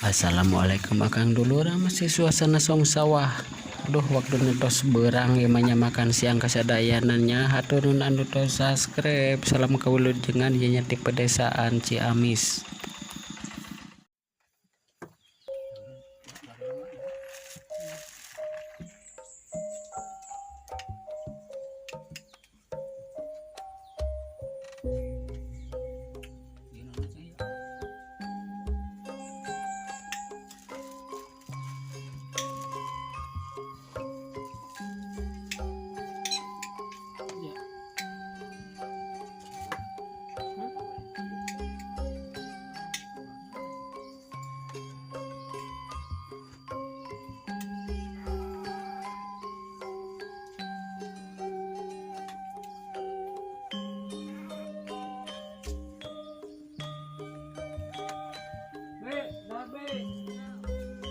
Assalamualaikum akang dulur, masih suasana song sawah. Aduh, waktu tos berang ieu mah makan siang kasadayana nya. Hatur nuhun anu tos subscribe. Salam kawilujengan ieu nya di pedesaan Ciamis.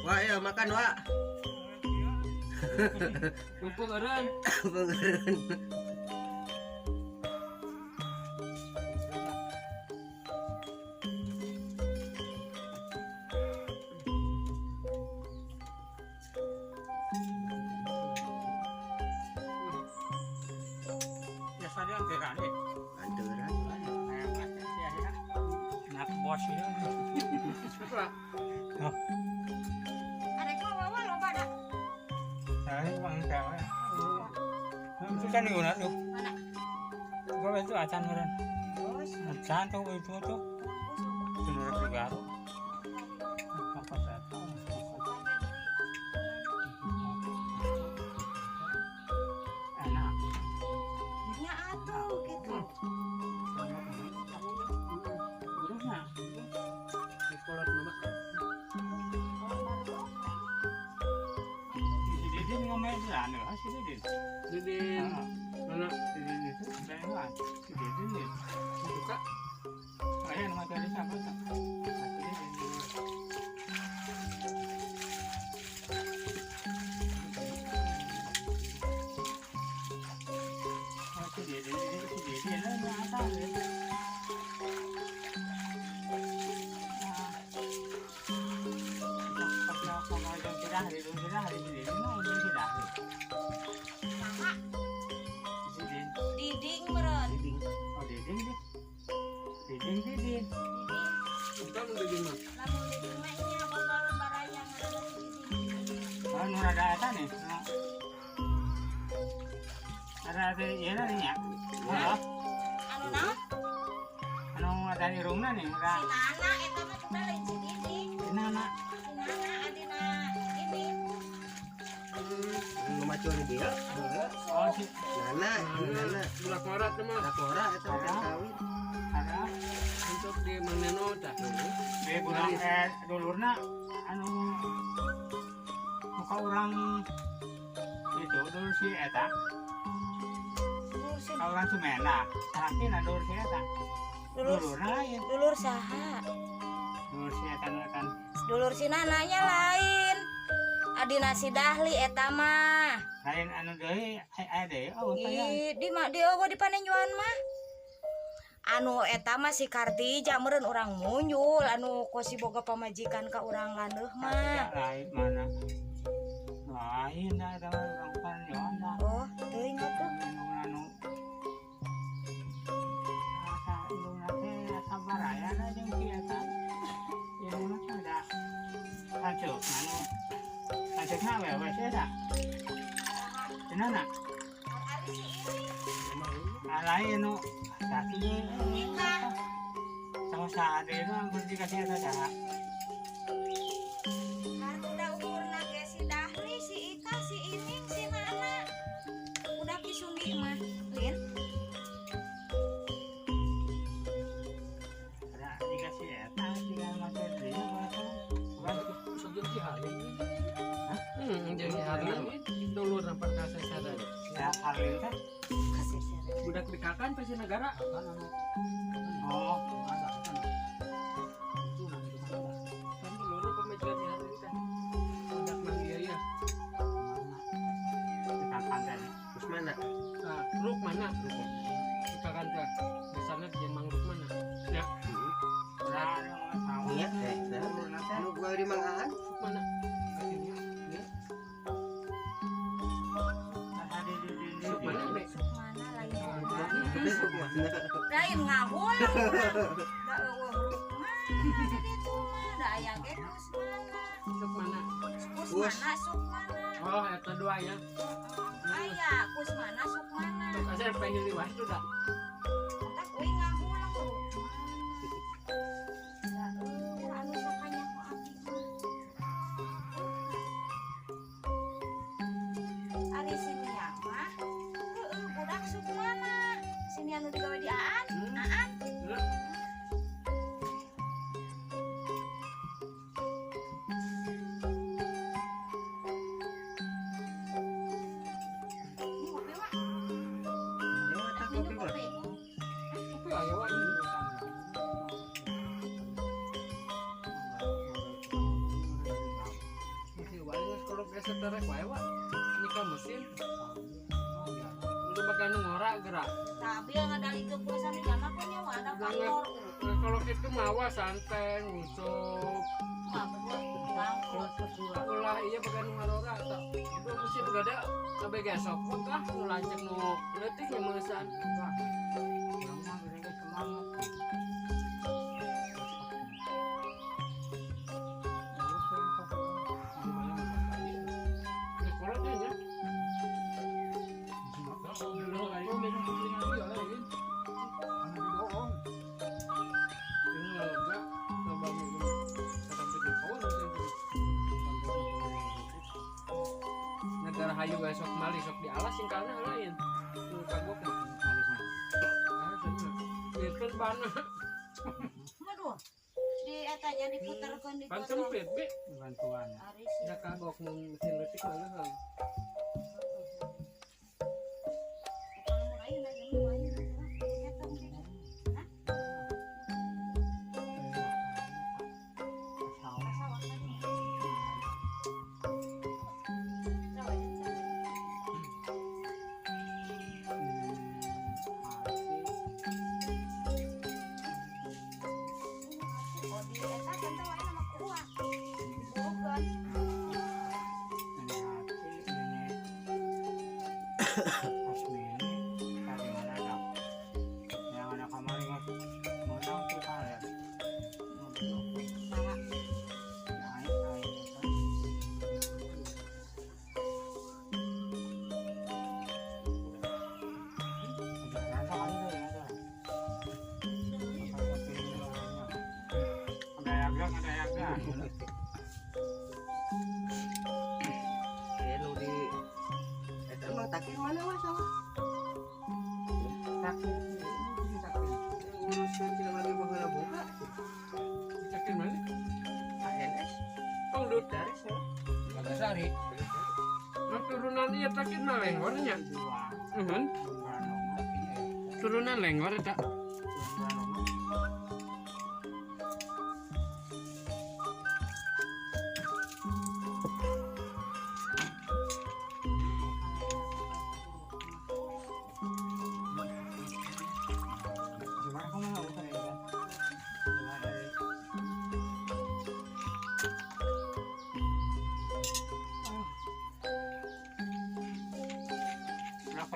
Wah, ya makan, Wak. Pupuk eureun. Peureun. Biasa dia anteran eh. Anteran. Nak bos ya. Ada kok bawa loba dah. Saya bang cewek. Susah nih guna tuh. Mana? Gua itu acan orang. Bos. Acan tuh itu tuh. Menurut juga. Apa saya? Enak. Nya atuh gitu. Burungnya. Kolot mah. Si Didin ngomel di sana, si Didin. Didin. Mana? Si Didin itu dari mana? Si Didin nih. Buka. Ayah nama tadi siapa tuh? Si Didin. Oh, si Didin, si Didin, lah, apa ya? Saha? Diding meureun. Diding. Oh, Diding deh. Diding, Diding. Diding. Buka mun Didin mah. Lamun diding mah nya boga baraya ngaranna si Diding. Oh, nu rada eta nih. Ada ada ieu nya nya. Heeh. Anu naon? Anu ada irungna nih, Si ra. Nana eta mah sudah lain si Diding. Si Nana. Si Nana adina ini. Nu macul di dia. Oh, si Nana, Nana. Bulak ngora teh mah. Lapora eta udah kawin. ada Untuk di Mang Neno tah. di budak dulurna anu muka urang itu dulur si eta. Dulur si Ka urang Sumena. Salakina dulur si eta. dulur Dulurna lain. dulur saha? Dulur si eta nu kan. Dulur si Nananya lain. Adina si Dahli eta mah. Lain anu deui, aya deui. Oh, taya. Ih, di mah di eueuh di panenjuan mah. Anu eta mah si Kartija meureun urang munyul anu kosi boga pamajikan ka urang landeuh mah. Lain mana? Lain dah eta mah urang panenjuan dah. Oh, teuing atuh. Anu asa indungna teh asa baraya na jeung si eta. Indungna teh da lanceuk anu lanceukna awewe si eta. Cenah Ari si ini. Ah, lain nu satu deui. Ika. Sama saade nu anggur dikasih eta saha. Kan udah umurna ge si Dahli, si Ika, si Ining, si Nana. Udah kisundi mah, Lin. Ada dikasih eta jika make deui apa. Sejen si Harlin. Jeung si Harlin dulur nampak kasesara. Ya Harlin teh. Kasih sih. Budak dikakan pasti negara. Oh, Kan dulurna pamajikan si Harlin teh. Budak Mang ieu ya. dikakan teh. Terus mana? Nah, Ruk mana? Dikakan teh. Di sana jeung Mang Ruk mana? Ya. Nah, Iya, teh. Anu gua di Mang Mana? Lain ngahulang urang. Da eueuh Rukmana di ditu mah, da aya ge Kusmana. Sukmana. Kusmana Sukmana. Oh, eta dua ya. Aya Kusmana Sukmana. Asa pengen liwat tuh dah. Tak uing ngahulang Rukmana. Da eueuh anu sakanya ku abdi mah. Ari si Nia mah heueuh budak Sukmana. Si Nia nu digawe di Aan, Aan. Ini ngopi, Wak. Ya, eta Minum kopi mah. kopi. Kopi aya wa. Masih wae geus kalau geus terek wae wa. Nyika mesin. Udah pakai nu ngora gerak. Tapi yang ada itu kuasanya jangan punya wadah kantor. Nah, kalau gitu mawa santai ngusup. Mah berdua bangkrut. Ulah iya pakai nu ngarora tak. Itu mesin gak ada sampai gesok kah nu lancek nu leutik nya meusan. Ini kolotnya nya. Dulu ayo ini lega coba negara hayu besok mali sok di alas singkalna lain nu kagok mah. Ah, itu bana Waduh. Di etanya diputarkeun di pan kota. sempit bi Bantuan. Ari sih. da kagok mun mesin leutik mah leuheung. Kalau mun ayeuna jeung nu ayeuna eta mungkin. Hah? Sawah tadi. Sawah jeung sawah. Oh, di eta kan teh wae nama kuah. Diburukeun. Saha? Ya nu di eta mah takir mana wah sawah? Nguruskeun cenah lagi baheula buka. Yakin mana? ANS Pangdut. dari sawah. Bagasari. Nah, turunan ieu takin mah lenggor nya. Nuhun. Turunan lenggor eta.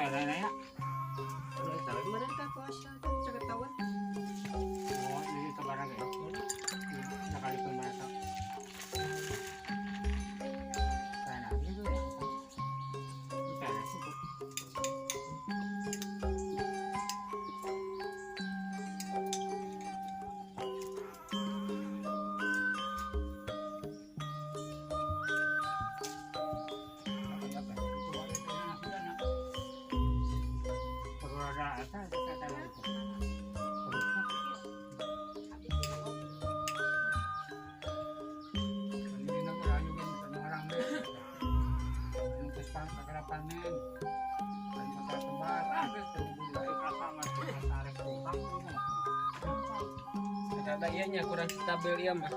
Anu eta we meureun ka kuasa ceketawa. Abdi tilu. Rada ieu nya kurang stabil ieu mah.